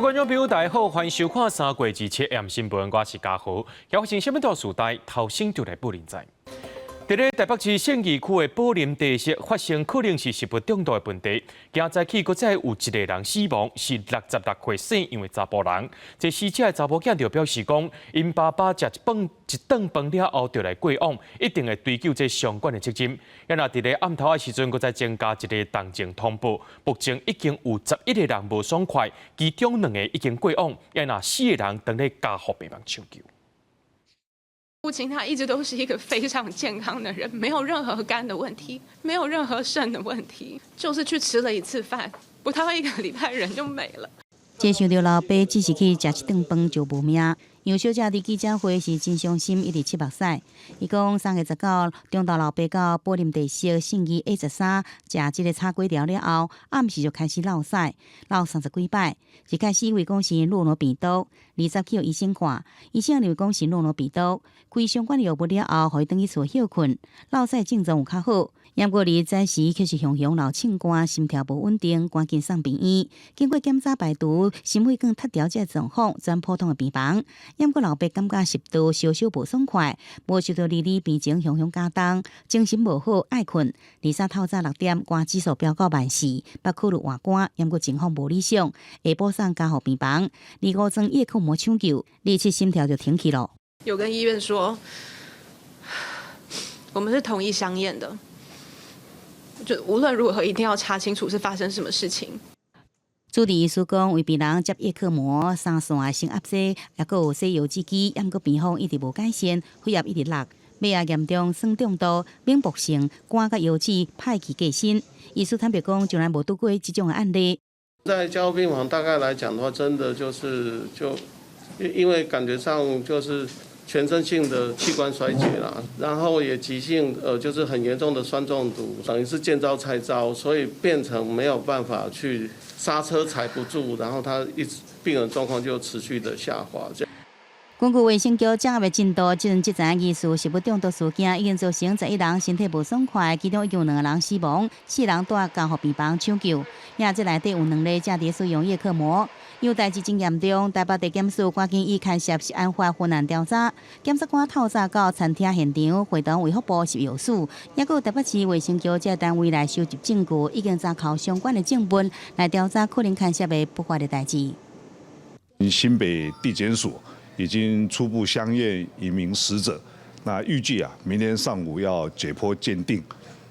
各位觀眾朋友，大家好，歡迎收看三月27暗新聞，我是嘉豪。發生啥物大事代，頭先就來報您知。佇咧台北市信義區的寶林茶室發生可能是食物中毒的問題，今早起閣再有一個人死亡，是66歲姓楊的查埔人。這死者的查某囝就表示講，𪜶爸爸食一飯一頓飯了後就來過往，一定會追究這相關的責任。啊若佇咧暗頭的時陣，閣再增加一个動靜通報，目前已經有11個人無爽快，其中兩个已經過往，啊若四个人當咧加護病房搶救。父親他一直都是一個非常健康的人，沒有任何肝的問題，沒有任何腎的問題，就是去吃了一次飯，不到一個禮拜人就沒了。這想著老爸只是去食一頓飯就無命。楊小姐佇記者會時真傷心，一直拭目屎。伊講3月19，中晝老爸到寶林茶室信義 A13食這个炒粿條了後，暗時就開始落屎，落三十幾擺。一開始以為講是諾如病毒，20去予醫生看，醫生認為講是諾如病毒，開相關藥物了後，予伊轉去厝歇睏，落屎症狀有較好。毋過二早時卻是雄雄鬧凊肝，心跳無穩定，趕緊送病院。經過檢查排除心血管脫調這個狀況，轉普通的病房。毋過老爸感覺食道燒燒無爽快，無想到二二病情雄雄加重，精神無好，愛睏。23透早6點，肝指數飆到萬4，欲考慮換肝，毋過情況無理想，下晡送加護病房。25裝葉克膜搶救，27心跳就停去了。有跟醫院說，我們是同意相驗的。就無論如何一定要查清楚是發生什麼事情。主治醫師講，為病人接葉克膜、三線的升壓劑，抑閣有洗腰子機，毋過病況一直無改善，血壓一直落，尾仔嚴重酸中毒、猛爆性肝佮腰子歹去過身。醫師坦白講，從來無拄過這種的案例。在加護病房大概來講的話，真的就是就因為感覺上就是全身性的器官衰竭啦，然後也急性就是很嚴重的酸中毒，等於是見招拆招，所以變成沒有辦法去剎車踩不住，然後他一直病人狀況就持續的下滑。這樣。根據衛生局掌握的進度，這陣這陣疑似食物中毒事件已經造成11人身體無爽快，其中已經有兩個人死亡，四人蹛加護病房搶救。也這內底有兩个正佇使用葉克膜。有代誌真嚴重，台北地檢署趕緊以牽涉食安法分案調查。檢察官透早到餐廳現場，會同衛福部食藥署，抑閣有台北市衛生局這個單位來收集證據，已經查扣相關的證物來調查可能牽涉的不法的代誌。新北地檢署已經初步相驗一名死者，那預計啊，明天上午要解剖鑑定。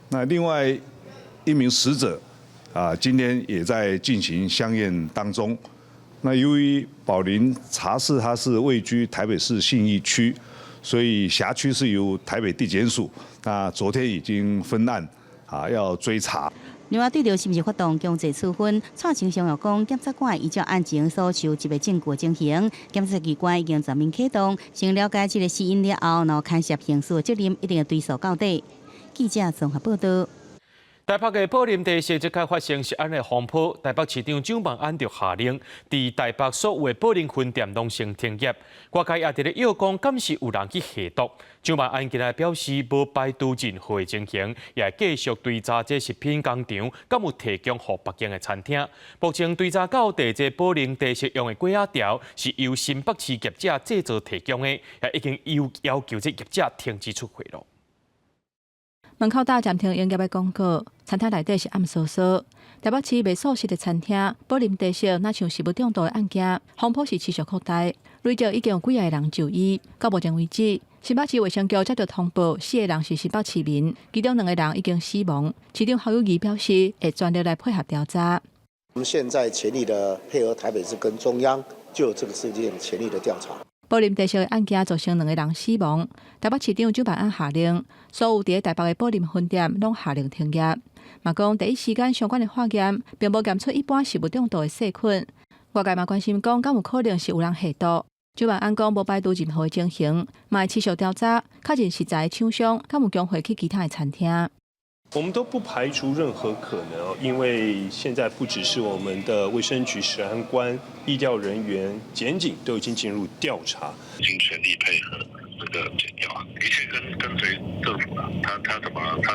那另外一名死者啊，今天也在進行相驗當中。那由於寶林茶室它是位居台北市信義區，所以轄區是由台北地檢署。那昨天已經分案啊，要追查。另外，對著是毋是發動強制處分，蔡清祥又講，檢察官依照案情所收集的證據情形，檢察機關已經全面啟動，先了解這个死因了後，然後牽涉刑事責任，一定會追訴到底。記者綜合報道。台北的寶林茶室這擺發生食安的風波，台北市長蔣萬安就下令，佇台北所有的寶林分店攏先停業。外界也佇咧臆講，敢是有人去下毒。蔣萬安今日表示，無排除任何的情形，也會繼續追查這食品工廠敢有提供予別間的餐廳。目前追查到佇這寶林茶室用的粿仔條是由新北市業者製造提供的，也已經要求這業者停止出貨囉。門口貼暫停營業的廣告，餐廳內底是暗嗖嗖。台北市賣素食的餐廳寶林茶室，若像食物中毒的案件，風波是持續擴大，累計已經有幾个人就醫。到目前為止，新北市衛生局接到通報，四個人是新北市民，其中兩個人已經死亡。市長侯友宜表示，會全力來配合調查。我們現在全力的配合台北市跟中央，就這個事件全力的調查。寶林茶室的案件造成兩個人死亡，台北市長蔣萬安下令，所有佇台北的寶林分店攏下令停業。嘛講第一時間相關的化驗，並無驗出一般食物中毒的細菌。外界嘛關心講，敢有可能是有人下毒？蔣萬安講無排除任何的情形，嘛會持續調查，確認食材廠商敢有供貨去其他的餐廳。我們都不排除任何可能，因為現在不只是我們的衛生局食安官、疫調人員、檢警都已經進入調查，已經全力配合這個檢調，一切跟隨政府啦，他怎麼安排，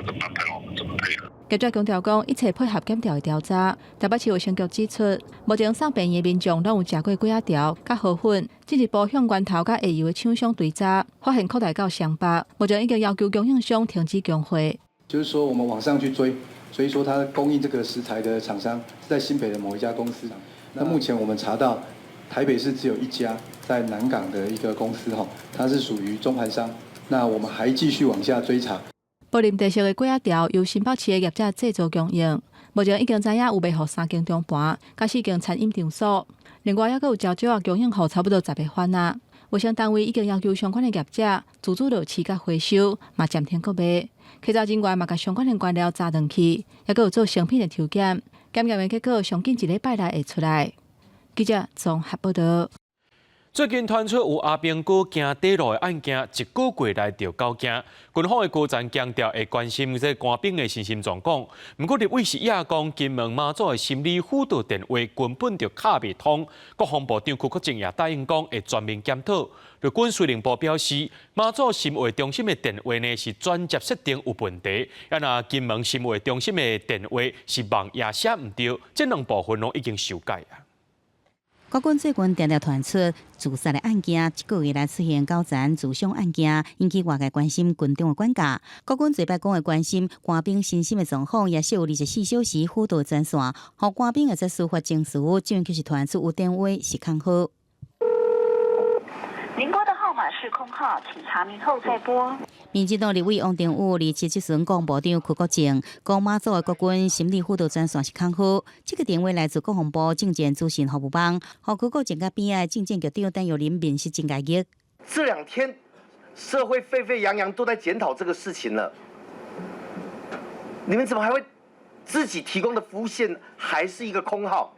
我們怎麼配合。業者強調講，一切配合檢調的調查。台北市衛生局指出，目前送病院的民眾攏有食過粿仔條、佮河粉，進一步向源頭佮下游的廠商追查，發現擴大到雙北。目前已經要求供應商停止供貨。就是說，我們往上去追，所以說，他供應這個食材的廠商是在新北的某一家公司。那目前我們查到，台北市只有一家在南港的一個公司，哈，它是屬於中盤商。那我們還繼續往下追查。柏林特色的粿仔條由新北市的業者製造供應，目前已經知影有賣予三間中盤，佮四間餐飲場所。另外，猶閣有蕉蕉仔供應予差不多10個販仔。衛生單位已經要求相關的業者自主落市佮回收，嘛暫停閣賣。稽查人員嘛共相關的原料查轉去，猶閣有做成品的抽檢，檢驗的結果上緊一禮拜內會出來。記者綜合報道。最近傳出有阿兵哥行短路的案件，一個月來就九件。軍方的高層強調會關心這官兵的身心狀況。毋過立委是也講，金門馬祖的心理輔導電話根本就敲袂通。國防部長邱國正也答應講會全面檢討。陸軍司令部表示，馬祖心衛中心的電話呢是轉接設定有問題，啊若金門心衛中心的電話是網頁寫毋著，這兩部分攏已經修改啊。國軍最近定定傳出自殺的案件，這個月來出現九層自傷案件，引起外界關心軍中的管教。國軍這擺講會關心官兵身心的狀況，也設有24小時輔導專線，予官兵會使抒發情緒，這樣就是傳出有電話是空號。您撥的號碼是空號，請查明後再撥。民進黨立委王定宇27質詢國防部長邱國正，講馬祖的國軍心理輔導專線是空號，這個電話來自國防部政戰資訊服務網，予邱國正佮邊仔的政戰局長陳玉林面色真壓抑。這兩天社會沸沸揚揚都在檢討這個事情了，你們怎麼還會自己提供的服務線還是一個空號？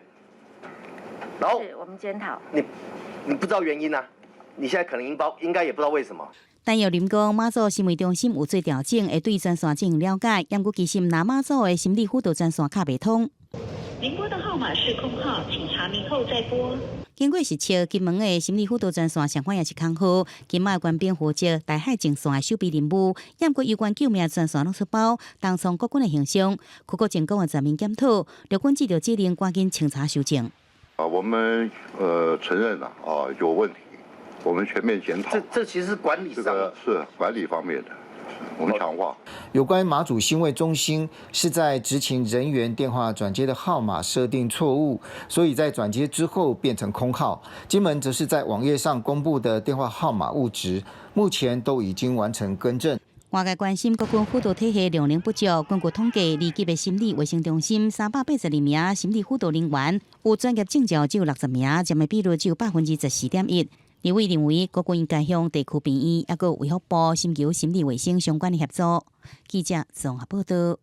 然後是我們檢討。你不知道原因啊？你現在可能應該也不知道為什麼。陳玉林講，馬祖心衛中心有做調整，會對專線進行了解。毋過其實南馬祖的心理輔導專線敲袂通。您撥的號碼是空號，請查明後再撥。經過實測，金門的心理輔導專線相款也是空號。金馬的官兵負責台海前線的守備任務，毋過有關救命專線攏出包，重創國軍的形象。邱國正講會全面檢討，陸軍接著指令趕緊清查修正。啊，我們承認了啊，有問題。我們全面檢討。這其實是管理上，這個是管理方面的，我們強化。有關馬祖心衛中心是在執勤人員電話轉接的號碼設定錯誤，所以在轉接之後變成空號。金門則是在網頁上公布的電話號碼誤植，目前都已經完成更正。外界關心國軍輔導體系量能不足，根據統計，二級的心理衛生中心382名心理輔導人員，有專業證照只有60名，佔的比率只有14.1%。立委認為，國軍應該向地區病院，抑閣衛福部尋求心理衛生相關的協助。記者綜合報道。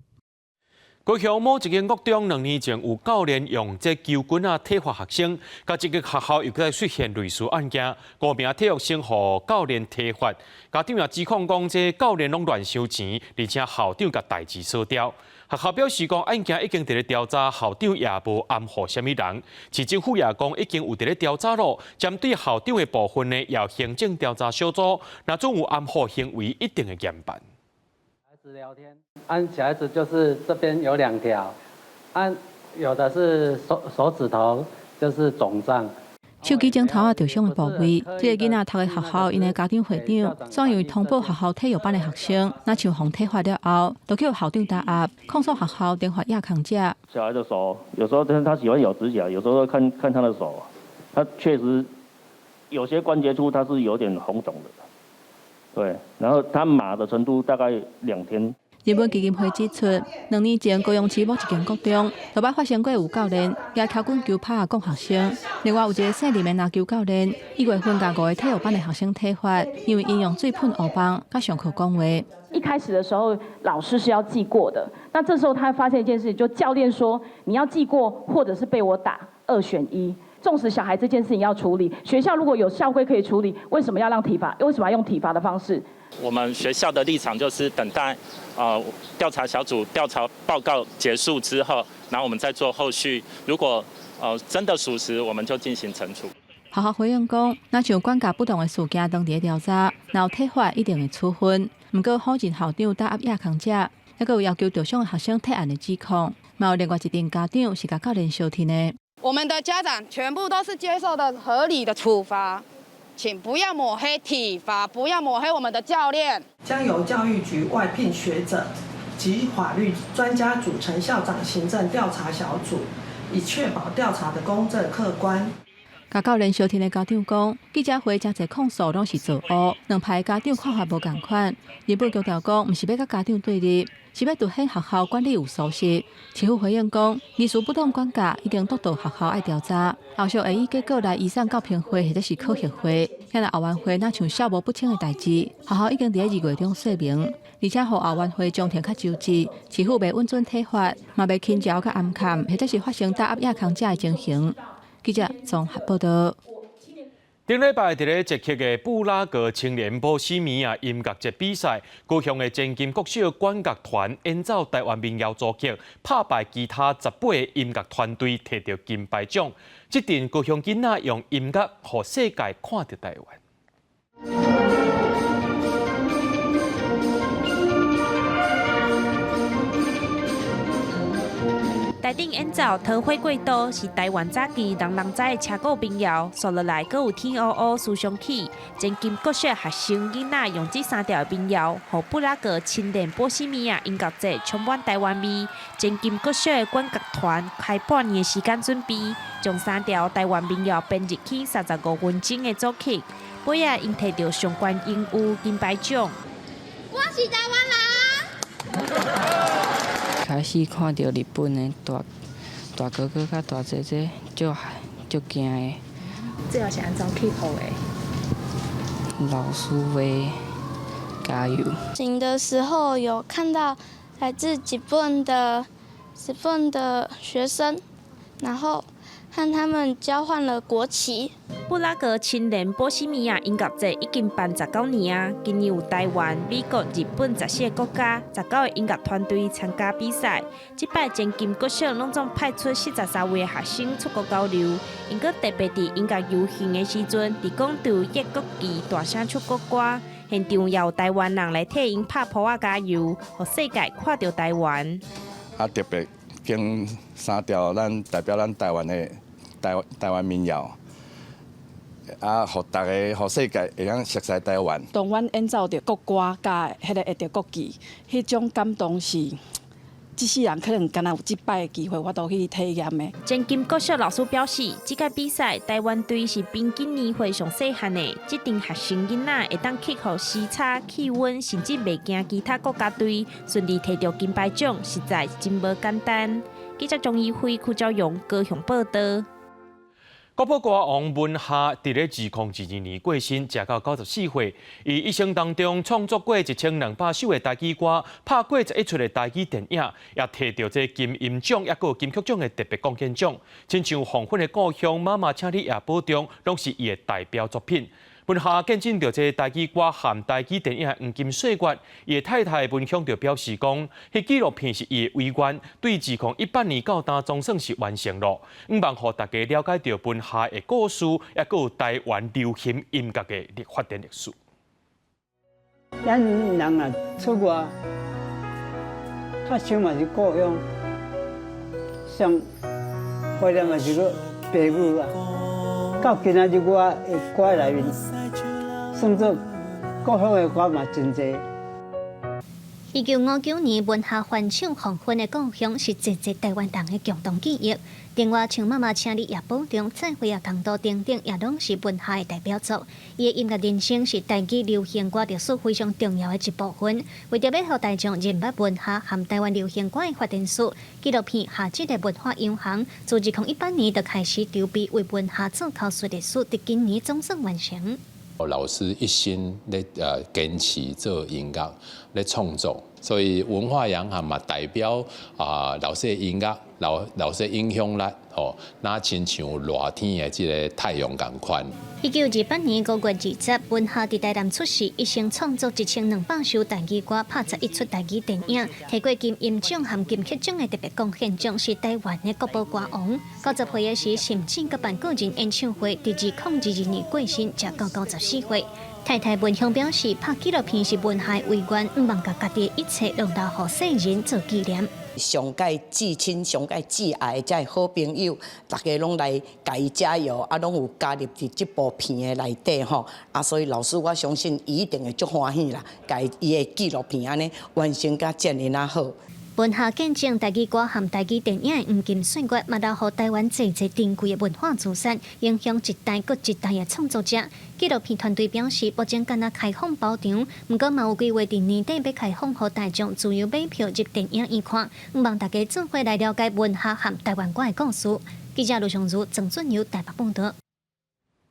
高雄某一間國中2年前有教練用這球棍仔體罰學生，佮這個學校又閣出現類似案件，五名體育生予教練體罰，家長也指控講這教練攏亂收錢，而且校長共代誌鎖掉。學校表示講案件已經佇咧調查，校長也無暗予啥物人。市政府也講已經有佇咧調查咯，針對校長的部分呢，由行政調查小組，若總有暗予行為，一定會嚴辦。孩子聊天，按小孩子就是這邊有兩條，按有的是手指頭就是腫脹。手機鏡頭仔著傷的部位，這个囡仔讀的學校，𪜶的家長會長，煞因為通報學校體育班的學生，若像予體罰了後，就去予校長打壓，控訴學校懲罰亞康者。小孩的手，有時候他喜歡咬指甲，有時候看看他的手，他確實有些關節處他是有點紅腫的，對，然後他麻的程度大概2天。人本基金會指出，2年前高雄市某一間國中，頭擺發生過有教練舉蹺棍球拍講學生，另外有一個姓林的籃球教練，1月份共五個體育班的學生體罰，因為𪜶用水噴烏枋，佮上課講話。一開始的時候，老師是要記過的。那這時候他發現一件事，就教練說你要記過，或者是被我打，二選一。縱使小孩這件事情要處理，學校如果有校規可以處理，為什麼要讓體罰？為什麼要用體罰的方式？我們學校的立場就是等待，調查小組調查報告結束之後，然後我們再做後續。如果真的屬實，我們就進行懲處。學校回應講，若像管教不當的事件當佇咧調查，若有體罰一定會處分。毋過否認校長打壓亞康者，猶閣有要求受傷學生退案的指控，嘛有另外一陣家長是共教練相挺的。我們的家長全部都是接受的合理的處罰，請不要抹黑體罰，不要抹黑我們的教練。將由教育局外聘學者及法律專家組成校長行政調查小組，以確保調查的公正客觀。共教練相挺的家長講，記者會誠濟控訴攏是造烏，兩派家長看法無仝款。日本強調講，毋是欲佮家長對立，是欲凸顯學校管理有疏失。市府回應講，疑似不當管教已經督導學校愛調查，後續會以結果來移送教評會或者是考核會。遐若後援會若像數無不清的代誌，學校已經佇咧2月中說明，而且予後援會將庭較周知，市府袂允准體罰，嘛袂輕徭佮暗崁，或者是發生打壓壓空者的情形。記者綜合報道。頂禮拜佇咧捷克的布拉格青年波西米亞音樂節比賽，高雄的前金國小管樂團演奏台灣民謠組曲，拍敗其他18個音樂團隊，摕著金牌獎。這陣高雄囡仔用音樂，予世界看著台灣。台頂演奏《桃花過渡》是台灣早期人人知的車鼓民謠，紲落來閣有天烏烏思想起，前金國小學生囡仔用這三條民謠，予布拉格青年波西米亞音樂節充滿台灣味。前金國小的管樂團開半年的時間準備，將三條台灣民謠編入去35分鐘的組曲，尾仔𪜶摕著上懸榮譽金牌獎。我是台灣人。開始看著日本的大大哥哥佮大姐姐，足足驚的。最後是按怎克服的？老師會加油。行的時候有看到來自日本的學生，然後和他們交換了國旗。布拉格青年波西米亞音樂節已經辦19年啊，今年有台灣、美國、日本14個國家19個音樂團隊參加比賽。這擺前金國小攏總派出43位的學生出國交流，𪜶閣特別佇音樂遊行的時陣，佇廣場掖國旗，大聲唱國歌。現場也有台灣人來替𪜶拍噗仔加油，予世界看著台灣。啊，特別揀三條咱代表咱台灣的台灣民謠。啊，予大家，予世界會當熟悉台灣。當阮演奏著國歌，佮彼個掖著國旗，彼種感動是，這世人可能敢若有這擺的機會，我都去體驗的。前金國小老師表示，這屆比賽台灣隊是平均年歲上細漢的，這陣學生囡仔會當克服時差、氣溫，甚至袂驚其他國家隊，順利摕著金牌獎，實在真無簡單。記者張怡輝、柯昭榮高雄報導。國寶歌王文夏佇咧2022年過身，食到94歲。伊一生當中創作過1200首的台語歌，拍過11齣的台語電影，也摕著這金音獎，抑閣有金曲獎的特別貢獻獎。親像黃昏的故鄉、媽媽請你也保重，攏是伊的代表作品。文夏見證著這台語歌和台語電影的黃金歲月，伊的太太文香就表示講，彼紀錄片是伊的遺願，對2018年到今總算是完成咯。向望予大家了解著文夏的故事，抑閣有台灣流行音樂的發展歷史。咱人啊出外，較想嘛是故鄉，上懷念嘛是閣爸母啊。到今仔日我的歌內面，算做故鄉的歌嘛真濟。1959年，文夏翻唱《黃昏的故鄉》是濟濟台灣人的共同記憶。另外，像媽媽請你也保重、再會啊、共渡等等，也攏是文夏的代表作。伊的音樂人生是台語流行歌歷史非常重要的一部分。為著欲予大眾認捌文夏和台灣流行歌的發展史，紀錄片《夏這个文化洋行》自2018年就開始籌備為文夏做口述歷史，佇今年總算完成。老師一心咧堅持做音樂咧創作，所以文化洋行嘛代表啊老師的音樂，留留些影響力，吼，若親像熱天的這个太陽仝款。1928年5月20，文夏佇台南出世，一生創作1200首台語歌，拍11齣台語電影，提過金音獎和金曲獎的特別貢獻獎，是台灣的國寶歌王。90歲的時，甚至閣辦個人演唱會，佇2022年過身，才到94歲。太太文香表示，拍紀錄片是文夏的遺願，向望共家己的一切攏留予世人做紀念。上蓋至親、上蓋至愛的這好朋友，大家攏來共伊加油，啊，攏有加入佇這部片的內底吼，啊，所以老師我相信伊一定會足歡喜啦，共伊的紀錄片按呢完成甲遮爾仔好。文夏見證台語歌和台語電影的黃金歲月，嘛留予台灣濟濟珍貴的文化資產，影響一代閣一代的創作者。紀錄片團隊表示，目前敢若開放包場，毋過嘛有規劃佇年底欲開放予大眾自由買票入電影院看，向望大家做伙來了解文夏和台灣歌的故事。記者盧尚如、鄭俊友台北報導。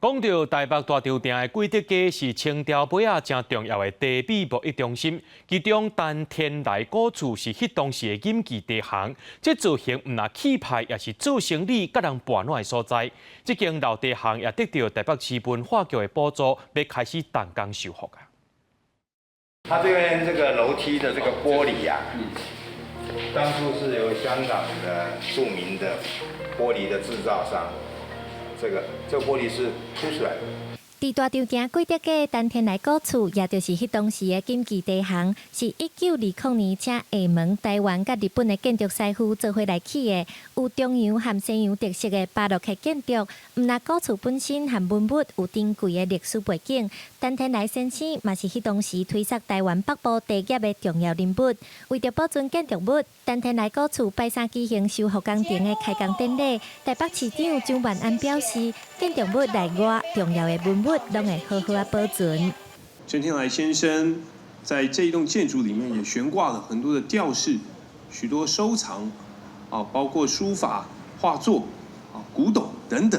講到台北大稻埕的貴德街是清朝尾仔誠重要的茶米貿易中心，其中陳天來古厝是彼當時的錦記茶行，這造型毋但氣派，也是做生理佮人盤撋的所在。這間老茶行也得著台北市文化局的補助，欲開始動工修復啊。它這邊這個樓梯的這個玻璃呀，當初是由香港的著名的玻璃的製造商。這個玻璃是凸出來的。佇大稻埕貴德街陳天來古厝，也就是彼當時的錦記茶行，是1920年請廈門、台灣佮日本的建築師傅做伙來起的，有中洋和西洋特色的巴洛克建築。毋但古厝本身和文物有珍貴的歷史背景，陳天來先生嘛是彼當時推捒台灣北部茶業的重要人物。為著保存建築物，陳天來古厝拜三舉行修復工程的開工典禮。台北市長蔣萬安表示，建築物內外重要的文物攏會好好仔保存。陳天來先生在這一棟建築裡面也懸掛了很多的吊飾，許多收藏，啊，包括書法、畫作、啊、古董等等。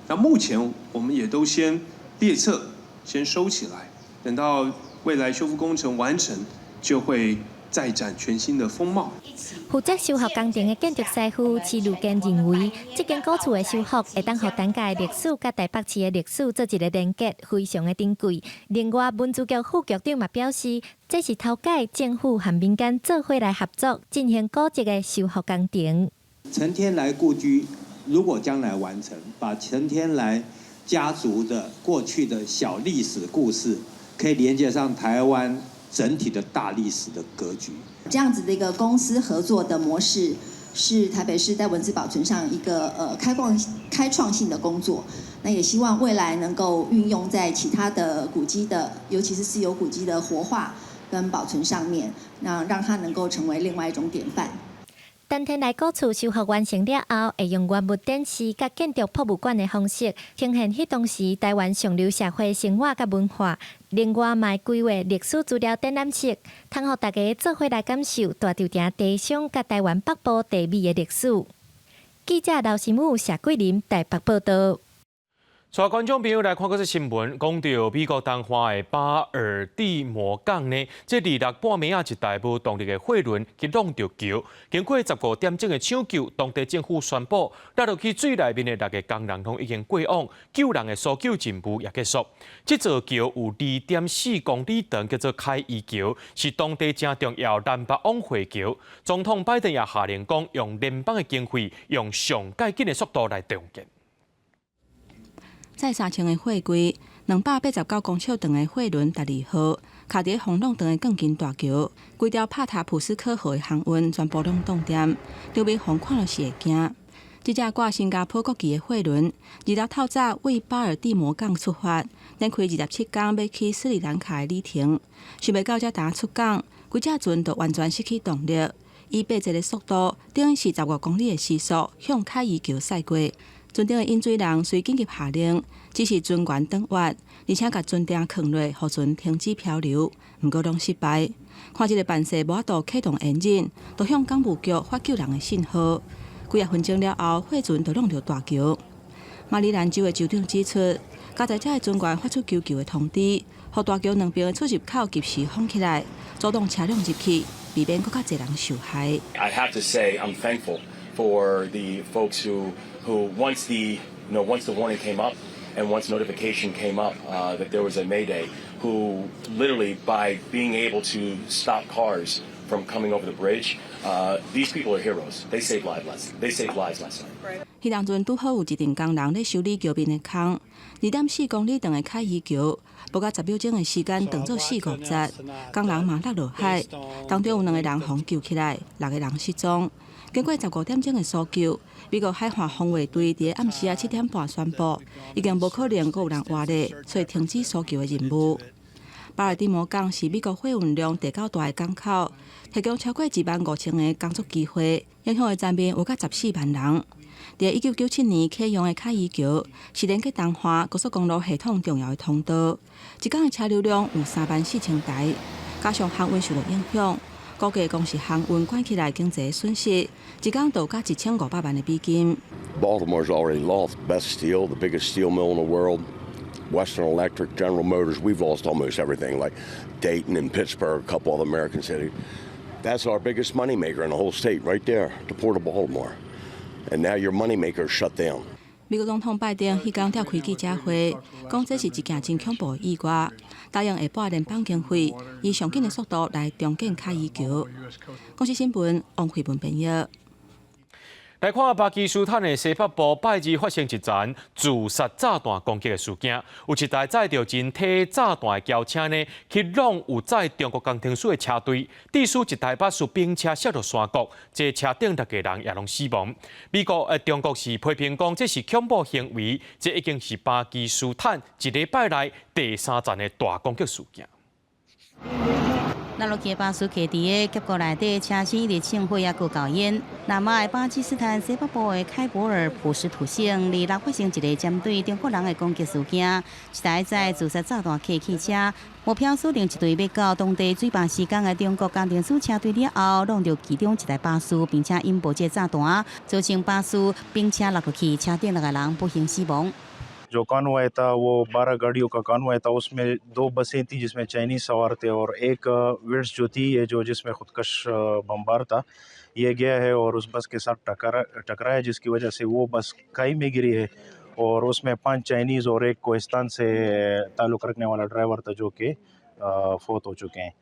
那目前我們也都先列冊，先收起來，等到未來修復工程完成，就會再展全新的風貌。負責修復工程的建築師傅徐如堅認為，這間古厝的修復會當予陳家的歷史佮台北市的歷史做一个連結，非常的珍貴。另外，文資局副局長嘛表示，這是頭擺政府和民間做伙來合作進行古蹟的修復工程。陳天來故居如果將來完成，把陳天來家族的過去的小歷史故事，可以連接上台灣整體的大歷史的格局。這樣子的一個公私合作的模式，是台北市在文資保存上一個開創性的工作。那也希望未來能夠運用在其他的古蹟的，尤其是私有古蹟的活化跟保存上面，那讓它能夠成為另外一種典範。陳天來古厝修復完成了後，會用原物展示佮建築博物館的方式，呈現彼當時台灣上流社會生活佮文化。另外，嘛會規劃歷史資料展覽室，通予大家做伙來感受大稻埕茶商佮台灣北部茶米的歷史。記者劉新武、謝桂林台北報導。帶觀眾朋友來看閣一則新聞，講著美國東岸的巴爾的摩港呢，這26半暝仔一台無動力的貨輪去挵著橋，經過15點鐘的搶救，當地政府宣布，落入去水內面的六个工人攏已經過往，救人的搜救任務也結束。這座橋有2.4公里長，叫做凱伊橋，是當地誠重要南北往回橋。總統拜登也下令講，用聯邦的經費，用上蓋緊的速度來重建。載3000个貨櫃，289公尺長的貨輪十二號，卡佇風浪長的鋼筋大橋，規條帕塔普斯科河的航運全部攏凍定，場面予人看著是會驚。這隻掛新加坡國旗的貨輪，26透早對巴爾的摩港出發，連開27工欲去斯里蘭卡的旅程，想袂到才剛出港，規隻船就完全失去動力，以八節的速度，等於是15公里的時速，向凱伊橋駛過。船頂的引水人隨緊急下令，指示船員轉彎，而且共船釘囥落，予船停止漂流。毋過攏失敗。看這个辦勢無法度啟動引擎，就向港務局發救人的信號。幾仔分鐘了後，貨船就挵著大橋。馬里蘭州的州長指出，加載者的船員發出求救的通知，予大橋兩邊的出入口及時封起來，阻擋車輛入去，避免閣較濟人受害。 I have to say I'm thankful For the folks who once the warning came up and once notification came up that there was a mayday, who literally by being able to stop cars from coming over the bridge, these people are heroes. They saved lives last night. 彼當陣拄好有一陣工人咧修理橋面的空，2.4公里長的凱伊橋，無夠10秒鐘的時間斷做四五節，工人嘛落落海，當中有兩個人予救起來，六個人失蹤。經過15點鐘的搜救，美國海岸防衛隊佇暗時仔7點半宣布，已經無可能閣有人活咧，所以停止搜救的任務。巴爾的摩港是美國貨運量第九大的港口，提供超過1萬5千個工作機會，影響的層面有甲14萬人。佇1997年啟用的凱伊橋，是連接東岸高速公路系統重要的通道，一工的車流量有3萬4千台，加上航運受到影響，估計光是航運關起來經濟損失，一工就甲1500萬的美金。 Baltimore's already lost Best Steel, the biggest steel mill in the world. Western Electric, General Motors, we've lost almost everything, like Dayton and Pittsburgh, a couple of American cities. That's our biggest moneymaker in the whole state, right there, the Port of Baltimore. And now your moneymaker shut down. 美國總統拜登彼工召開記者會，講這是一件真恐怖的意外，答應會撥聯邦經費，以上緊的速度來重建凱伊橋。公視新聞王慧文編譯。來看巴基斯坦的西北部，拜二發生一場自殺炸彈攻擊的事件，有一台載著人體炸彈的轎車呢，去挵有載中國工程師的車隊，致使一台巴士兵車摔落山谷，這車頂六個人也攏死亡。美國中國是批評講這是恐怖行為，這已經是巴基斯坦一禮拜內第三場的大攻擊事件。那落去巴士客佇個結構內底，車身一直衝火猶閣冒煙。南亞的巴基斯坦西北部的開伯爾普什圖省，二六發生一个針對中國人的攻擊事件。一台載自殺炸彈客汽車，目標鎖定一隊欲到當地水壩施工的中國工程師車隊了後，挵著其中一台巴士，並且引爆這炸彈，造成巴士並車落去，車頂六個人不幸死亡。 जो कॉन्वॉय था वो 12 गाड़ियों का कॉन्वॉय था, उसमें दो बसें थी जिसमें चाइनीज सवार थे और एक विट्ज़ जो थी, ये जो जिसमें खुदकश बमबार था, ये गया है और उस बस के साथ टकराया, जिसकी वजह से वो बस खाई में गिरी है और उसमें पांच चाइनीज़ और एक कोहिस्तान से ताल्लुक़ रखने वाला ड्राइवर था, जो कि फौत हो चुके हैं。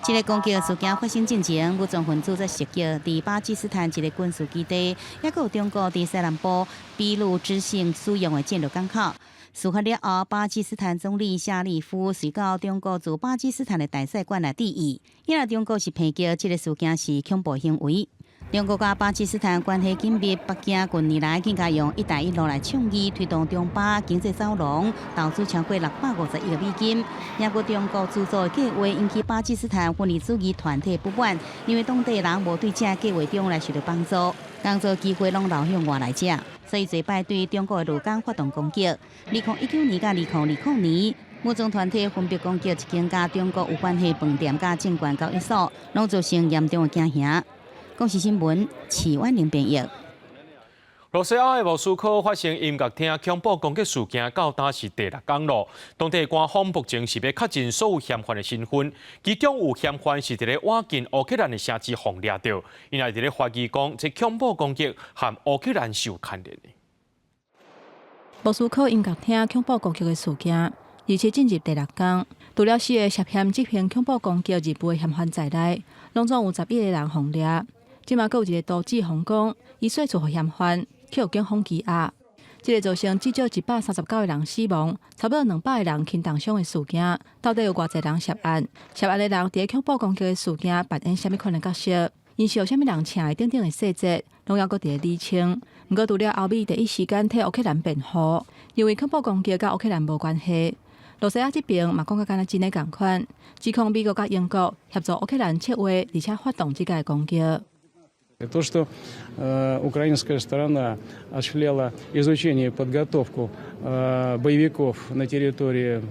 這个攻擊事件發生進前，武裝分子在襲擊佇巴基斯坦一个軍事基地，猶閣有中國佇西南部俾路支省使用的戰略港口。事發了後，巴基斯坦總理夏立夫隨到中國駐巴基斯坦的大使館來致意。因為中國是抨擊這个事件是恐怖行為。中國佮巴基斯坦關係緊密，北京近年來更加用“一帶一路”來倡議推動中巴經濟走廊，投資超過650億美金。也閣中國資助的計劃引起巴基斯坦分離主義團體不滿，認為當地人無對這計劃中來受到幫助，工作機會攏流向外來者，所以濟擺對中國的勞工發動攻擊。2019年佮2020年，武裝團體分別攻擊一間佮中國有關係飯店佮證券交易所，攏造成嚴重的驚嚇。公視新聞，徐婉玲編譯。羅西亞的莫斯科發生音樂廳恐怖攻擊事件，到今是第六工囉。當地官方目前是欲確認所有嫌犯的身份，其中有嫌犯是佇咧倚近烏克蘭的城市予掠著，𪜶也佇咧懷疑講，這恐怖攻擊和烏克蘭是有牽連的。莫斯科音樂廳恐怖攻擊的事件，而且進入第六工，除了四个涉嫌執行恐怖攻擊任務的嫌犯在內，攏總有11個人予掠。這馬閣有一個阻止皇宮，伊說出予嫌犯去予警方羈押。這个造成至少139個人死亡，差不多200個人輕重傷的事件，到底有偌濟人涉案？涉案的人佇恐怖攻擊的事件扮演啥物款的角色？𪜶是予啥物人請的等等的細節，攏猶閣佇咧釐清。毋過，除了歐美第一時間替烏克蘭辯護，認為恐怖攻擊佮烏克蘭無關係。羅西亞這邊嘛講甲敢若真的仝款，指控美國佮英國協助烏克蘭策劃，而且發動這个攻擊。 То, что украинская сторона осуществляла изучение и подготовку боевиков на территории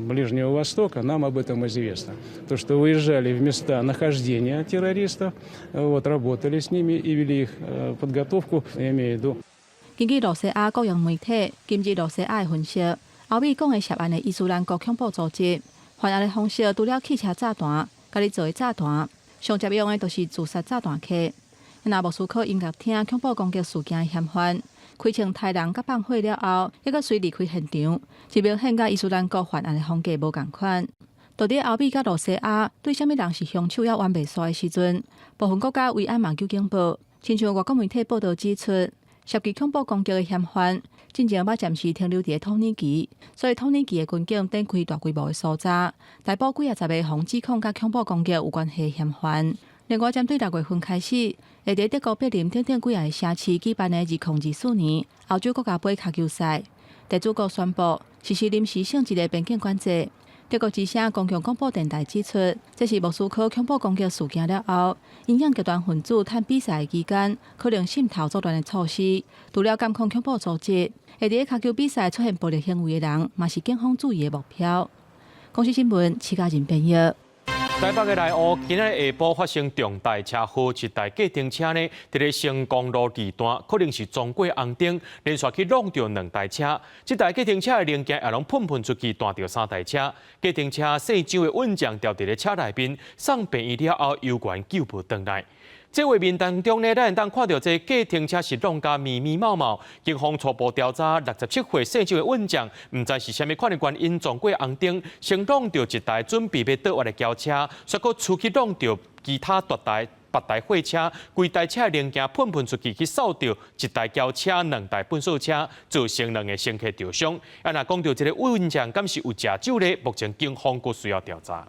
Ближнего Востока, нам об этом известно. То, что выезжали в места нахождения террористов, вот, работали с ними и вели их подготовку, я имею в виду. 根據羅西亞國營媒體今日羅西亞的分析，歐美講的涉案的伊斯蘭國恐怖組織，犯案的方式除了汽車炸彈、家己做的炸彈，上常用的就是自殺炸彈客。若莫斯科音樂廳恐怖攻擊事件嫌犯，開槍刣人佮放火了後，猶閣隨離開現場，這明顯佮伊斯蘭國犯案的風格無仝款。到底歐美佮露西亞對啥物人是兇手猶冤未煞的時陣，部分國家維安嘛有警報，親像外國媒體報道指出，涉及恐怖攻擊的嫌犯，進前捌暫時停留佇土耳其，所以土耳其的軍警展開大規模的搜查，逮捕幾仔十个予指控佮恐怖攻擊有關係的嫌犯。另外，針對6月份開始，會佇德國柏林等等幾个城市舉辦的2024年歐洲國家盃跤球賽，地主國宣布實施臨時性質的邊境管制。德國之聲公共廣播電臺指出，這是莫斯科恐怖攻擊事件了後，影響極端分子趁比賽期間可能滲透作亂的措施。除了監控恐怖組織，會佇跤球比賽出現暴力行為的人，嘛是警方注意的目標。公視新聞，徐家仁編譯。台北的內湖今仔日下晡發生重大車禍，一台計程車呢，佇咧成功路二段，可能是撞過紅燈，連續去挵著兩台車。這台計程車的零件也攏噴噴出去，彈著三台車。計程車姓張的運將掉佇咧車內面，送病院了後，猶原救無轉來。這畫面當中呢，咱會當看著這計程車是挵甲密密麻麻。警方初步調查，67歲姓張的運將，毋知是啥物款的原因撞過紅燈，先挵著一台準備欲倒彎的轎車，煞閣出去挵著其他大台別台貨車，規台車的零件噴噴出去，去掃著一台轎車、兩台糞掃車，造成兩个乘客著傷。啊，若講著這個運將，敢是有食酒咧？目前警方閣需要調查。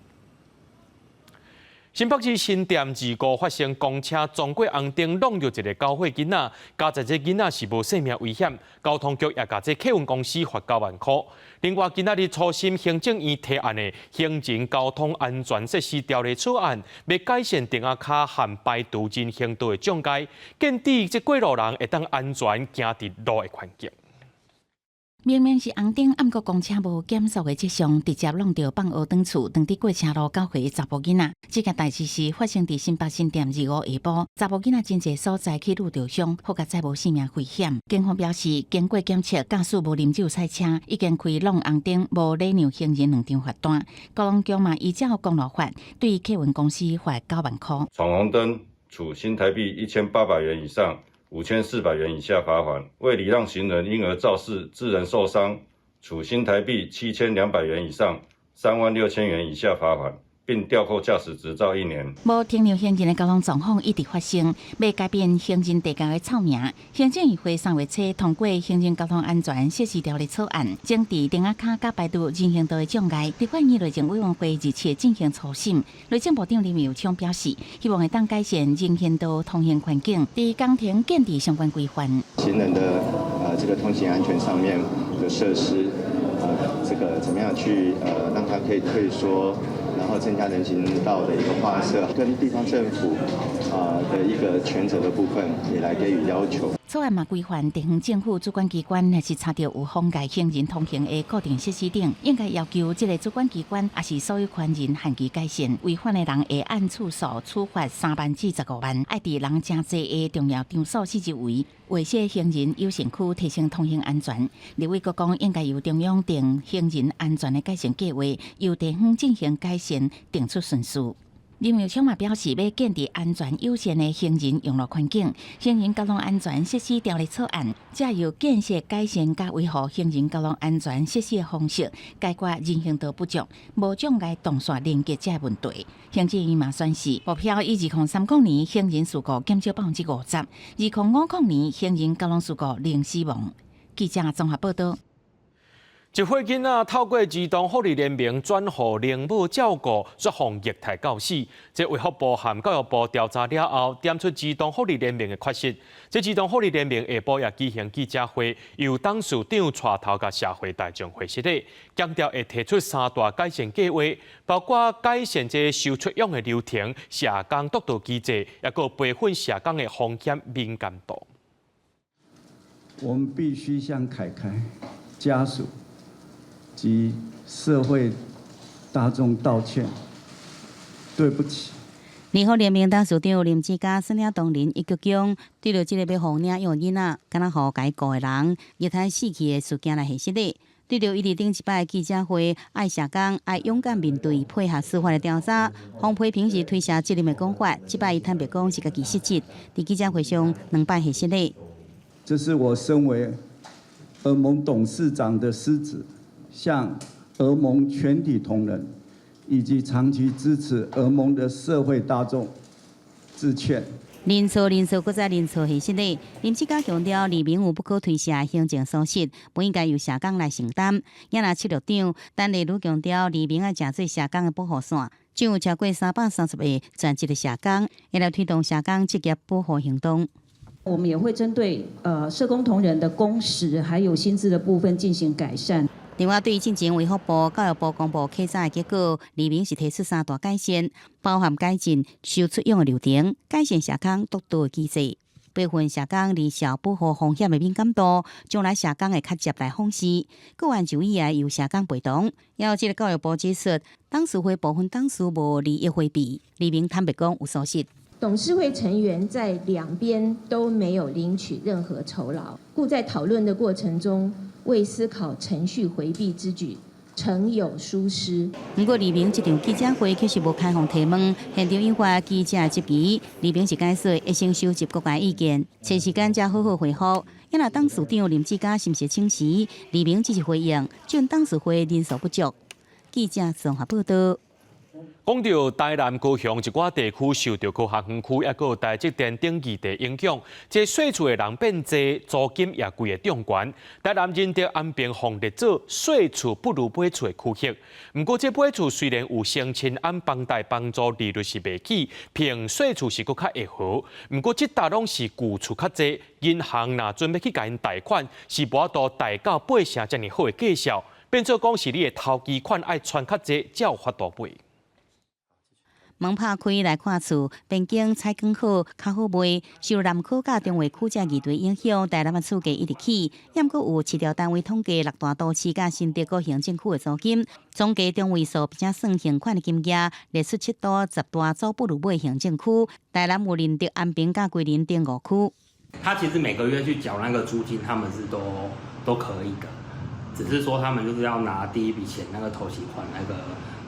新北市新店二股發生公車撞過紅燈，挵著一个九歲囡仔，佳哉這囡仔是無性命危險，交通局也共這客運公司罰9萬箍。另外，今仔日初審行政院提案的行人交通安全設施條例草案，欲改善釘仔跤和排除人行道的障礙，建置這過路人會當安全行佇路的環境。明明是紅燈，毋過公車無減速的跡象，直接挵著放學轉厝，當佇過車路九歲的查埔囡仔。這件代誌是發生佇新北新店25下晡，查埔囡仔真濟所在去挵著傷，好佳哉無性命危險。警方表示，經過檢測，駕駛無啉酒賽車，已經開挵紅燈、無禮讓行人兩張罰單。交通局嘛依照公路法，對客運公司罰9萬箍。闖紅燈處新台幣1800元以上5400元以下罰款，未禮讓行人因而肇事致人受傷，處新台幣7200元以上3萬6000元以下罰款，並吊扣駕駛執照一年。無停讓行人的交通狀況一直發生，欲改變行人地窖的臭名。行政院會3月初通過行人交通安全設施條例草案，整治釘仔跤佮排除人行道的障礙。立法院內政委員會日前進行初審，內政部長林右昌表示，希望會當改善人行道通行環境，佇工程建置相關規範。行人的這個通行安全上面的設施，這個怎麼樣去讓它可以退縮？然後增加人行道的一個劃設，跟地方政府的一個權責的部分，也來給予要求。草案嘛規範地方政府主管機關，若是查著有妨礙行人通行的固定設施等，應該要求這个主管機關，抑是所有權人限期改善。違反的人會按次數處罰3萬至15萬，愛佇人誠濟的重要場所四周圍劃設行人優先區，提升通行安全。立委閣講，應該由中央定行人安全的改善計劃，由地方進行改善，定出順序。林右昌嘛表示，欲建立安全友善的行人用路環境，行人交通安全設施條例草案，藉由建設改善佮維護行人交通安全設施的方式，解決人行道不足、無障礙動線連結這個問題。行政院嘛宣示，目標以2030年行人事故減少50%，2050年行人交通事故零死亡。記者綜合報道。一歲囡仔透過兒童福利聯盟轉予靈母照顧，煞予虐待到死。這衛福部和教育部調查了後，點出兒童福利聯盟的缺失。這兒童福利聯盟下晡也舉行記者會，由董事長帶頭共社會大眾解釋，強調會提出三大改善計劃，包括改善這收出養的流程、社工督導機制，抑閣培訓社工的風險敏感度。我們必須向凱凱家屬及社會大眾道歉，對不起。兒福聯盟董事長林志嘉、孫領東林伊閣講，對著這个欲予領養囡仔，敢若予共伊顧的人虐待死去的事件來解釋咧。對著伊佇頂一擺記者會，愛社工愛勇敢面對，配合司法的調查。方批評是推卸責任的講法，這擺伊坦白講是家己失職。佇記者會上兩擺謝失禮。這是我身為兒盟董事長的失職，向兒盟全體同仁以及長期支持兒盟的社會大眾致歉。認錯認錯，閣再認錯，謝失禮。林志嘉強調，李明有不可推卸行政疏失，不應該由社工來承擔。也若七局長陳麗如強調，李明愛誠做社工的保護傘，將有超過330個全職的社工，會來推動社工職業保護行動。我們也會針對社工同仁的工時還有薪資的部分進行改善。另外，對於進前衛福部、教育部公布稽查的結果，李明是提出三大改善，包含改進收出養的流程、改善社工督導的機制、培訓社工離校保護風險的敏感度，將來社工會較接來訪視，個案就醫也由社工陪同。也有這个教育部指出，董事會部分董事無利益迴避，李明坦白講有疏失。董事會成員在兩邊都沒有領取任何酬勞，故在討論的過程中，未思考程序迴避之舉，誠有疏失。毋過李明這場記者會確實無開放提問，現場引發記者質疑。李明是解說會先收集各界意見，揣時間才好好回覆。也若董事長林志嘉是毋是請辭，李明只是回應，準董事會人數不足。記者綜合報道。講到台南高雄一寡地區受著科學園區，抑閣有台積電等議題影響，這細厝的人變濟，租金也規个漲懸。台南仁德安平予列做細厝不如買厝的區域。毋過這買厝雖然有聲稱按房貸幫助利率是袂起，憑細厝是閣較會好。毋過這搭攏是舊厝較濟，銀行若準欲去共𪜶貸款，是無法度貸到八成遮爾好的價數，變做講是你的頭期款愛揣較濟，才有法度買。門拍開來看厝，邊境採光好，較好賣。受南科佮中和區這議題影響，台南的厝價一直起。猶閣有市調單位統計六大都市佮新竹各行政區的租金，總計中位數，並且算現款的金額，列出七都十大租不如買行政區。台南有仁德、安平佮歸仁等五區。他其實每個月去繳那個租金，他們是都可以的，只是說他們就是要拿第一筆錢那個頭期款，那個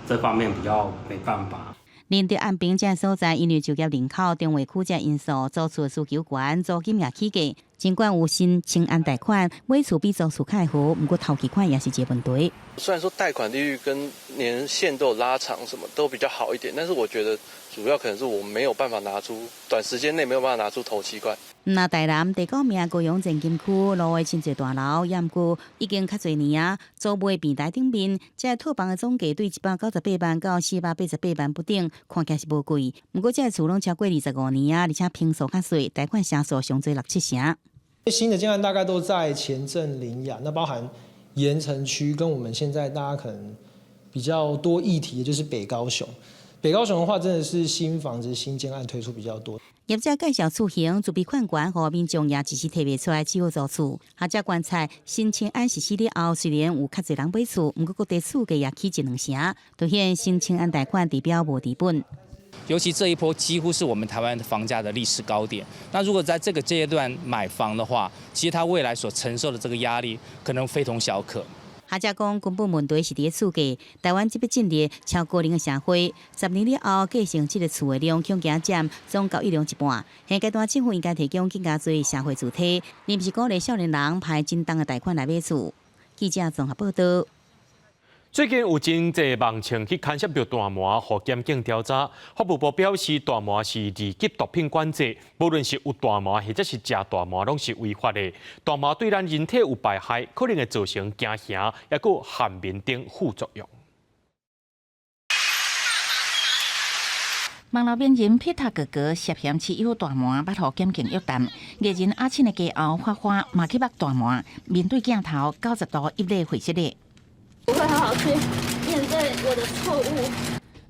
這方面比較沒辦法。仁德安平這所在，因為就業人口、中和區這因素，租厝需求懸，租金也起價。儘管有新青安貸款，買厝比租厝較會好，毋過頭期款也是一個問題。雖然說貸款利率跟年限都有拉長，什麼都比較好一點，但是我覺得主要可能是我沒有辦法拿出短時間內沒有辦法拿出頭期款。那台南第九名高雄前金區路的真濟大樓，也毋過已經較濟年啊，租賣平台頂面，這套房的總價對198萬到488萬不等，看起來是無貴。毋過這厝攏超過25年啊，而且坪數較細，貸款成數上濟六七成。新的建案大概都在前鎮苓雅，那包含鹽埕區跟我們現在大家可能比較多議題的就是北高雄。北高雄的話，真的是新房子、新建案推出比較多。業者介紹厝型，自備款懸，予民眾也一時提袂出來，只好租厝。學者觀察新青安實施了後，雖然有較濟人買厝，毋過各地厝價也起一兩成，凸顯新青安貸款治標無治本。尤其這一波幾乎是我們台灣房價的歷史高點。那如果在這個階段買房的話，其實他未來所承受的這個壓力可能非同小可。學者講，根本問題是佇咧厝價。台灣這欲進入超高齡的社會，10年了後，繼承這个厝的量恐驚佔總交易量一半。現階段政府應該提供更加濟社會住宅，而毋是鼓勵少年人排真重的貸款來買厝。記者綜合報道。最近有真濟網銃去牽涉著大麻，予檢警調查。法務部表示，大麻是二級毒品管制，無論是有大麻或者是食大麻，攏是違法的。大麻對咱人體有敗害，可能會造成驚嚇，抑閣瀚眠等副作用。網路名人皮塔哥哥涉嫌持有大麻，捌予檢警約談。藝人阿信的家後花花嘛去縛大麻，面對鏡頭90度揖禮會失禮。我會好好去面對我的錯誤。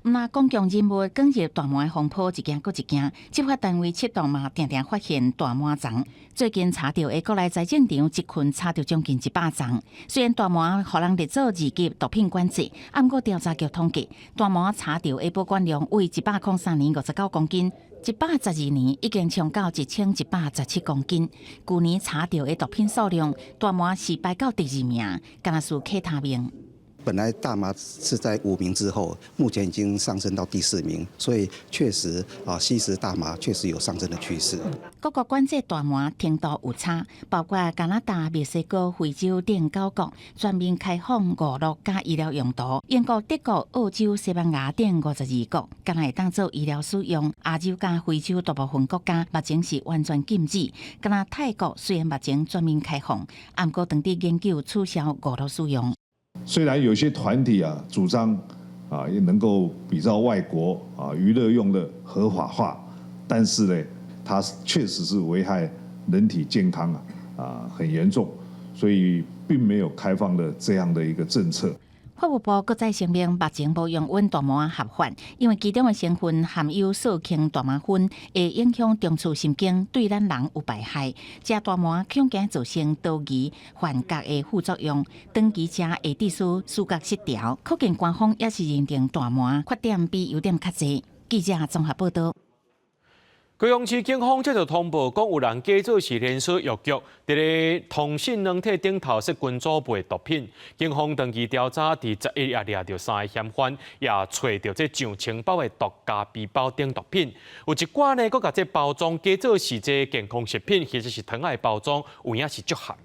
毋但公眾人物捲入大麻風波一件閣一件，執法單位出動嘛，定定發現大麻叢。最近查著的國內栽種場一群查著將近100叢。雖然大麻予人列做二級毒品管制，毋過調查局統計，大麻查著的保管量為103年59公斤， 112年已經衝到1117公斤。舊年查著的毒品數量，大麻是排到第二名，敢若輸 K 他命。本來大麻是在5名之後，目前已經上升到第四名，所以確實啊，吸食大麻確實有上升的趨勢。各國管制大麻程度有差，包括加拿大、墨西哥、非洲等九國全面開放娛樂佮醫療用途。英國、德國、澳洲、西班牙等52國，敢若會當做醫療使用。亞洲佮非洲大部分國家目前是完全禁止。敢若泰國雖然目前全面開放，毋過當佇研究取消娛樂使用。雖然有些團體啊主張啊也能夠比照外國啊娛樂用的合法化，但是呢，它確實是危害人體健康啊很嚴重，所以並沒有開放的這樣的一個政策。法務部閣再聲明，目前無容允大麻合法，因為其中的成分含有四氫大麻酚，會影響中樞神經，對咱人有排害。食大麻恐驚造成多疑、幻覺的副作用，長期食會致使思覺失調。可見官方也是認定大麻缺點比優點較濟。記者綜合報道。高雄市警方接到通報，講有人假做是連鎖藥局，佇咧通訊軟體頂頭設群組賣毒品。警方長期調查，佇11日掠著三个嫌犯，也揣著這上千包的毒咖啡包等毒品。有一寡呢，閣共這包裝假做是這健康食品，其實是糖仔的包裝，有影是足譀的。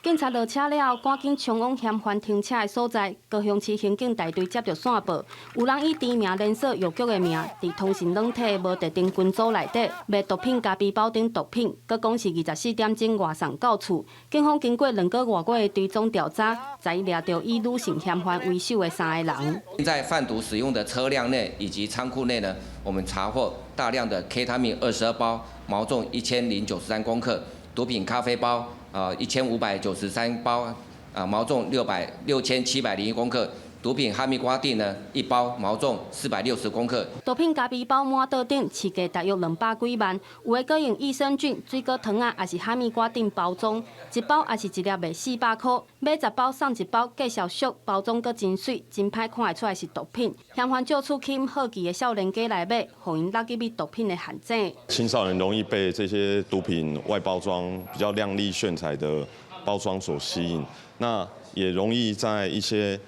警察落車了後，趕緊衝往嫌犯停車的所在。高雄市刑警大隊接著線報，有人以知名連鎖藥局的名，佇通訊軟體無特定群組內底賣毒品咖啡包等毒品，閣講是24點鐘外送到厝。警方經過2個外月的追蹤調查，才掠著以女性嫌犯為首的三个人。在販毒使用的車輛內以及倉庫內呢，我們查獲大量的 K 他命22包，毛重1093公克，毒品咖啡包。1593包，啊，毛重6701公克，毒品哈密瓜锭呢一包，毛重460公克。毒品咖啡包滿桌頂，市價大約200幾萬，有的閣用益生菌、水果糖仔，抑是哈密瓜锭包裝，一包也是一粒賣400箍，買10包送一包，價數俗，包裝閣真媠，真歹看會出來是毒品。嫌犯借此吸引好奇的少年家來買，予𪜶落入去毒品的陷阱。青少年容易被這些毒品外包裝比較亮麗炫彩的包裝所吸引，那也容易在一些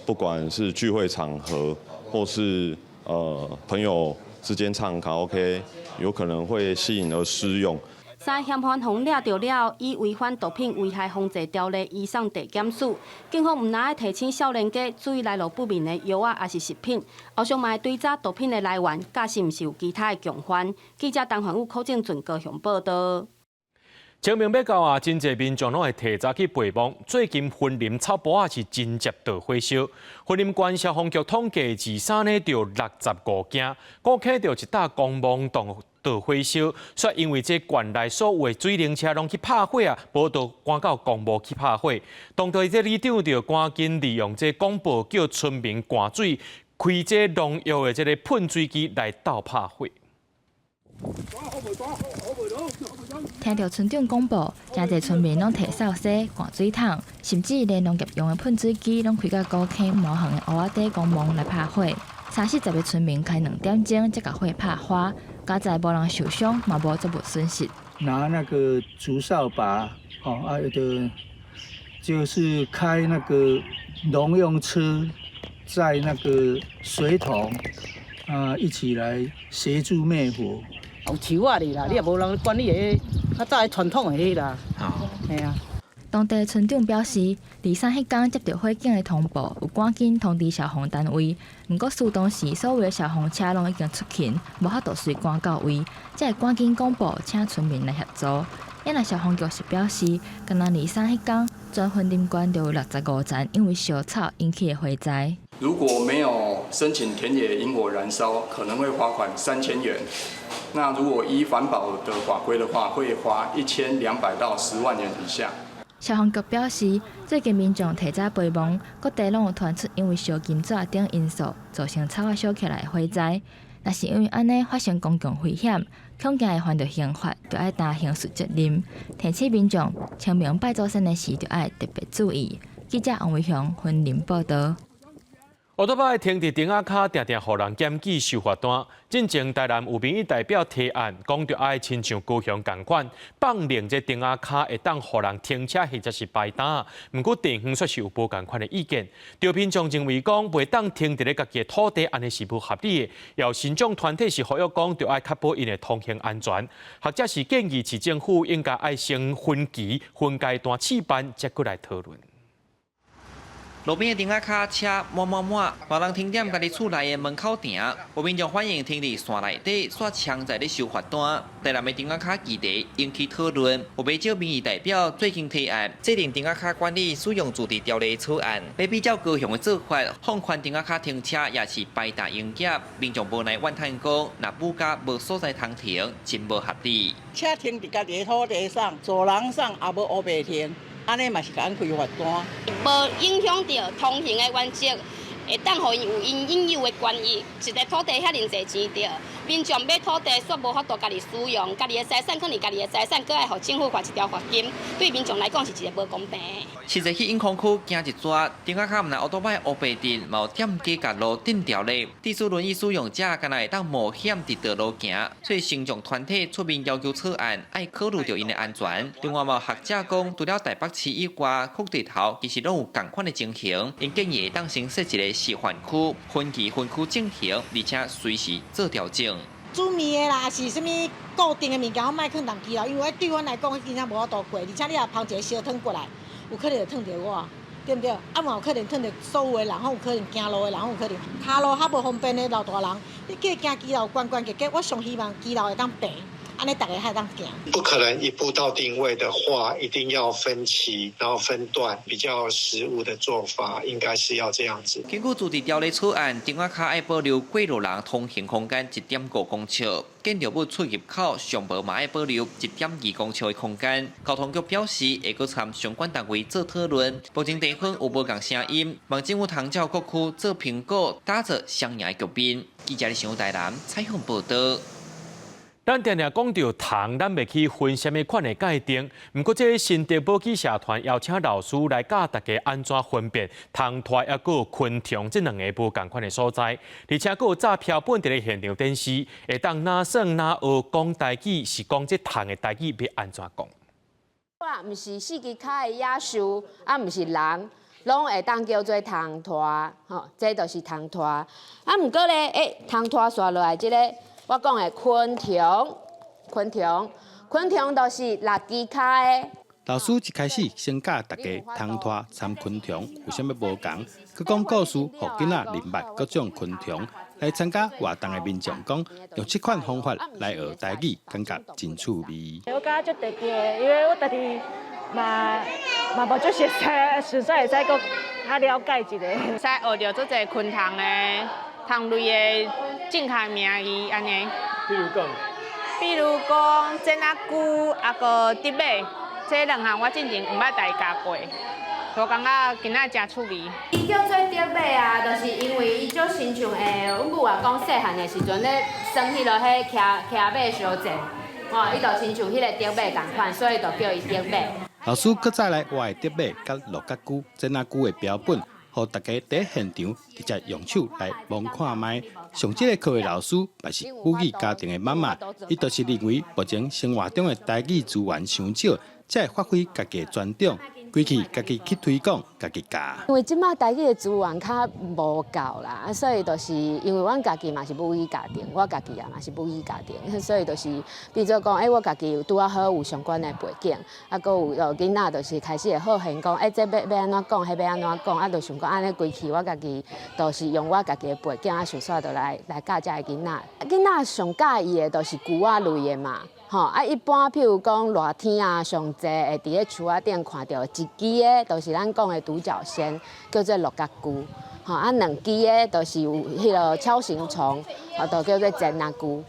不管是聚會場合，或是朋友之間唱卡拉 OK，有可能會吸引而施用。三嫌犯予掠著了後，以違反毒品危害防制條例移送地檢署。警方毋但愛提醒少年家注意來路不明的藥仔抑是食品，後續嘛會追查毒品的來源，佮是毋是有其他的共犯。記者陳環宇、柯正俊高雄報道。清明欲到啊，真濟民眾攏會提早去陪墓。最近雲林草埔仔是真濟著火燒，雲林縣消防局統計，23呢著65件，估計著一棟公墓棟著火燒，煞因為這縣內所有的水冷車攏去拍火啊，無就趕到公墓去拍火。當地這里長就趕緊利用這廣播叫村民灌水，開這農藥的這个噴水機來鬥拍火。聽著村長廣播，誠濟村民攏提掃把、灌水桶，甚至連農業用的噴水機攏開到古坑滿園的芋仔底公墓來拍火。三四十个村民開2點鐘才共火拍花，佳哉無人受傷，嘛無作物損失。拿那個竹掃把，哦啊，有的就是開那個農用車，載那個水桶，啊，一起來協助滅火。有樹仔哩啦，你也無人管理的，較早的傳統的彼啦。嘿啊。當地村長表示，23彼工接著火警的通報，有趕緊通知消防單位。毋過事當時所有的消防車攏已經出勤，無法度隨趕到位，才會趕緊廣播請村民來協助。若消防局是表示，敢若23彼工，全雲林縣就有65層因為燒草引起的火災。如果沒有申請田野營火燃燒，可能會罰款3000元。那如果依環保的法規的話，會罰1200到10萬元以下。消防局表示，最近民眾提早陪墓，各地攏有傳出因為燒金紙等因素造成草仔燒起來的火災。若是因為按呢發生公共危險，恐驚會犯著刑法，就愛擔刑事責任。提醒民眾清明拜祖先的時，就愛特別注意。記者王維雄雲林報道。歐多擺停佇燈仔跤，定定予人檢舉收罰單。進前台南有民意代表提案，講著愛親像高雄仝款，放任這燈仔跤會當予人停車或者是排單。毋過地方卻是有無仝款的意見。張品忠認為講，袂當停佇咧家己的土地，按呢是無合理的。有身障團體是呼籲講，著愛確保𪜶的通行安全。學者是建議市政府應該愛先分期分階段試辦，才閣來討論。路邊的燈仔跤車滿滿滿，大人停踮家己厝內的門口停，有民眾反映停佇線內底，煞槍在咧收罰單。台南的燈仔跤議題引起討論，有袂少民意代表最近提案制定燈仔跤管理使用自治條例草案，欲比照高雄的做法，放寬燈仔跤停車抑是排檔營業。民眾無奈怨嘆講，若母家無所在通停，真無合理。車停佇家己的土地上，走廊上也無烏白停。按呢嘛是共阮開罰單，無影響著通行的原則，會當予𪜶有𪜶應有的權益。一个土地遐爾濟錢著，民眾買土地煞無法度家己使用，家己的財產可能家己的財產，閣愛予政府罰一條罰金，對民眾來講是一个無公平。實際去永康區行一逝，燈仔跤毋但烏多擺烏白鎮，嘛有店家共路頂牢咧。致使輪椅使用者敢若會當冒險佇道路行，所以身障團體出面要求草案愛考慮著𪜶的安全。另外嘛有學者講，除了台北市以外，各地頭其實攏有仝款的情形，𪜶建議會當先設一個示範區，分期分區進行，而且隨時做調整。煮麵的啦，是啥物固定的物件，我莫囥佇機樓，因為對阮來講，真正無法度過。而且你若拋一个燒湯過來，有可能會燙著我，對毋對？啊嘛有可能燙著所有的人，有可能行路的人，有可能跤路較無方便的老大人，你叫伊行騎樓關關結結，我上希望騎樓會當平，按呢逐家較會當行。不可能一步到定位的話，一定要分期，然後分段，比較實務的做法應該是要這樣子。根據自治條例草案，燈仔跤愛保留過路人通行空間1.5公尺，建築物出入口上無嘛愛保留1.2公尺的空間。交通局表示會閣參相關單位做討論。目前地方有無仝聲音，望政府通照各區做評估，打造雙贏的局面。記者李想台南採訪報導。咱定定講著蟲，咱袂去分啥物款的界定。毋過，這个新竹保育社團邀請老師來教大家按怎分辨蟲豸抑閣有昆蟲這兩个無仝款的所在，而且閣有紮標本佇咧現場展示，會當哪耍哪學講台語，是講這蟲的台語欲按怎講。啊，毋是四支跤的野獸，啊，毋是人，攏會當叫做蟲豸，吼，這就是蟲豸。啊，毋過咧，欸，蟲豸紲落來這个。我講的昆蟲，昆蟲，昆蟲都是六支跤的。老師一開始先教大家蟲豸參昆蟲有啥物無仝，閣講故事，予囡仔認捌各種昆蟲。來參加活動的民眾講，用這款方法來學台語，感覺真趣味。我感覺足特別的，因為我家己嘛嘛無足熟悉，實在會使閣較了解一下。會使學著足濟昆蟲的。蟲類的正確名字按呢。比如講，比如講，剪仔龜，抑閣竹馬，這兩項我進前毋捌共伊教過，所以感覺今仔誠趣味。伊叫做竹馬啊，就是因為伊足親像會，阮母啊講細漢的時陣咧，耍彼落彼騎騎馬相戰，吼，伊就親像彼个竹馬仝款，所以就叫伊竹馬。老師閣再來畫竹馬佮鹿角龜、剪仔龜的標本。予大家佇現場直接用手來摸看覓。上這个課的老師，嘛是母語家庭的媽媽，伊就是認為目前生活中的台語資源傷少，才會發揮家己的專長，規氣家己去推廣，家己教。因為這馬台語的資源較無夠啦，啊，所以就是因為阮家己嘛是母語家庭，我家己也嘛是母語家庭，所以就是變做講，欸，我家己有拄仔好有相關的背景，啊，閣有囡仔就是開始會好奇講，欸，這欲欲按怎講，彼欲按怎講，啊，就想講按呢規氣，我家己就是用我家己的背景，啊，想煞就來來教遮的囡仔。囡仔上佮意的就是龜仔類的嘛。吼啊！一般譬如講熱天啊，上濟會佇咧樹仔頂看著一支的，就是咱講的獨角仙，叫做鹿角龜。吼啊，兩支的，就是有彼个鍬形蟲，啊，就叫做剪仔龜。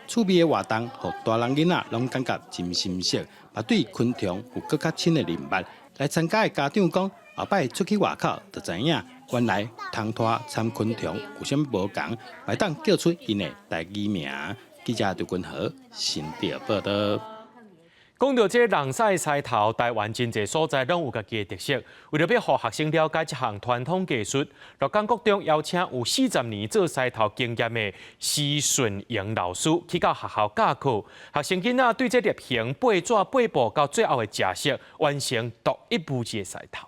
趣味的活動，予大人囡仔攏感覺真新鮮，嘛對昆蟲有閣較深的認捌。來參加的家長講，後擺出去外口就知影，原來蟲豸參昆蟲有啥物無仝，會當叫出𪜶的台語名。記者劉君和新竹報導。講到這個人屎獅頭，台灣真濟所在攏有家己的特色。為著欲予學生了解這項傳統藝術，鹿港國中邀請有40年做獅頭經驗的施順榮老師去到學校教課，學生囡仔對這粒形、背紙、背布到最後的食色，完成獨一無二的獅頭。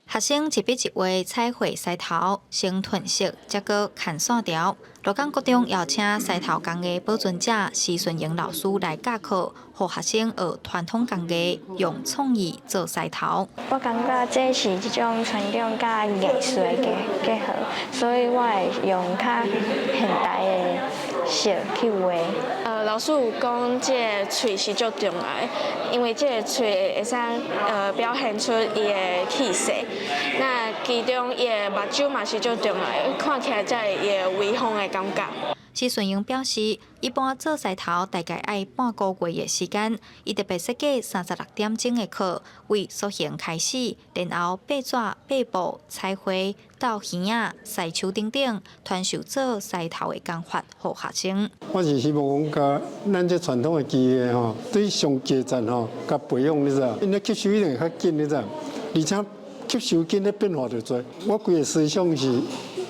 學生一筆一畫彩繪獅頭，先褪色，才閣牽線條。鹿港國中邀請獅頭工藝保存者施順榮老師來教課，予學生學傳統工藝，用創意做獅頭。我感覺這是一種傳統佮藝術的結合，所以我會用較現代的色去畫。老師有講，這个喙是足重要的，因為這个喙會使表現出伊的氣勢。那其中伊的目睭嘛是足重要的，看起來才會伊的威風的感覺。施順榮表示，一般做獅頭大概愛半個月的時間，伊特別設計36點鐘的課，為塑形開始，然後白紙、白布、彩繪到耳仔、獅手等等，傳授做獅頭的工法予學生。我是希望講，共咱這傳統的技藝吼，對上基層吼，共培養你知影？𪜶咧吸收一定會較緊，你知？而且吸收緊咧變化就濟。我規个思想是，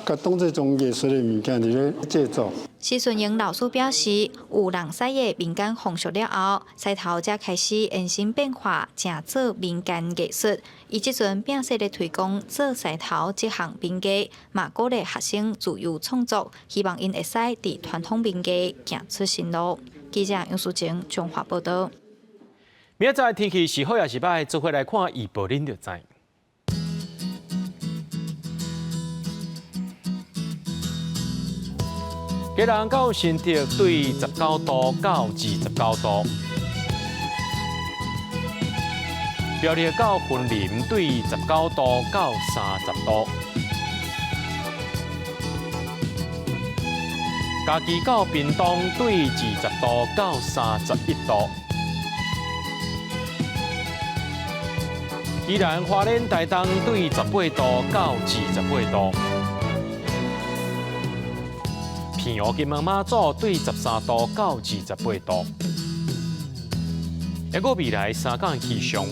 共當做種藝術的物件佇咧製作。施順榮老師表示，有人屎的民間風俗了後，獅頭才開始延伸變化，成做民間藝術。伊這陣拼勢咧推廣做獅頭這項民藝，嘛鼓勵學生自由創作，希望𪜶會使佇傳統民藝行出新路。記者楊淑靜彰化報導。明仔載天氣是好抑是䆀，做伙來看預報，恁就知。基隆到新竹對19度到29度，苗栗到雲林對19度到30度，嘉義到屏東對20度到31度，宜蘭花蓮台東對18度到28度。澎湖金門馬祖對13度到28度，一個未來三天氣象。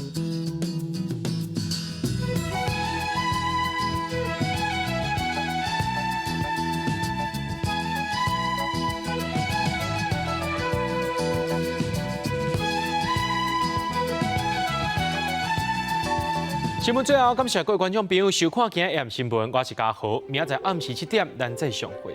新聞最後，感謝各位觀眾朋友收看今日 AM 新聞，我是嘉豪，明仔載暗時7點，咱再相會。